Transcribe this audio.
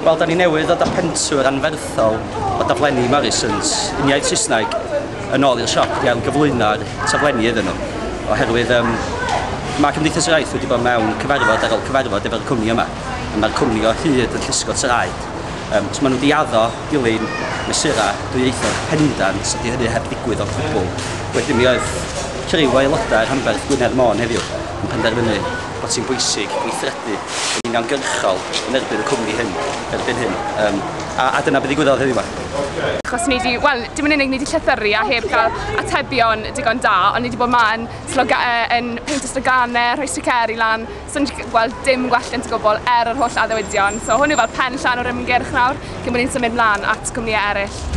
Wel, da ni newydd ddod â pentwr anferthol o daflenni Morrisons, uniaith Saesneg, yn ôl i'r siop i ailgyflwyno'r taflenni iddyn nhw. Oherwydd mae Cymdeithas yr Iaith wedi bod mewn cyfarfod ar ôl cyfarfod efo'r cwmni yma, a mae'r cwmni o hyd yn llusgo traed. So maen nhw wedi addo dilyn mesurau dwyieithog pendant, a di hynny heb ddigwydd o gwbl. Wedyn mi oedd criw o aelodau rhanbarth Gwynedd Môn heddiw yn penderfynu bod sy'n bwysig gweithredu yn uniongyrchol yn erbyn y cwmni hyn, erbyn hyn. A dyna beth ddigwyddodd heddiw yma. Achos ni wedi, wel, dim yn unig ni wedi llythyru a heb gael atebion digon da, ond ni wedi bod ma yn, yn peintio sloganau, rhoi sticeri lan, so ni wedi gweld dim gwelliant o gwbl er yr holl addewidion. So hwn yw fel pen llan o'r ymgyrch nawr, cyn bod ni'n symud mlaen at cwmnïau eraill.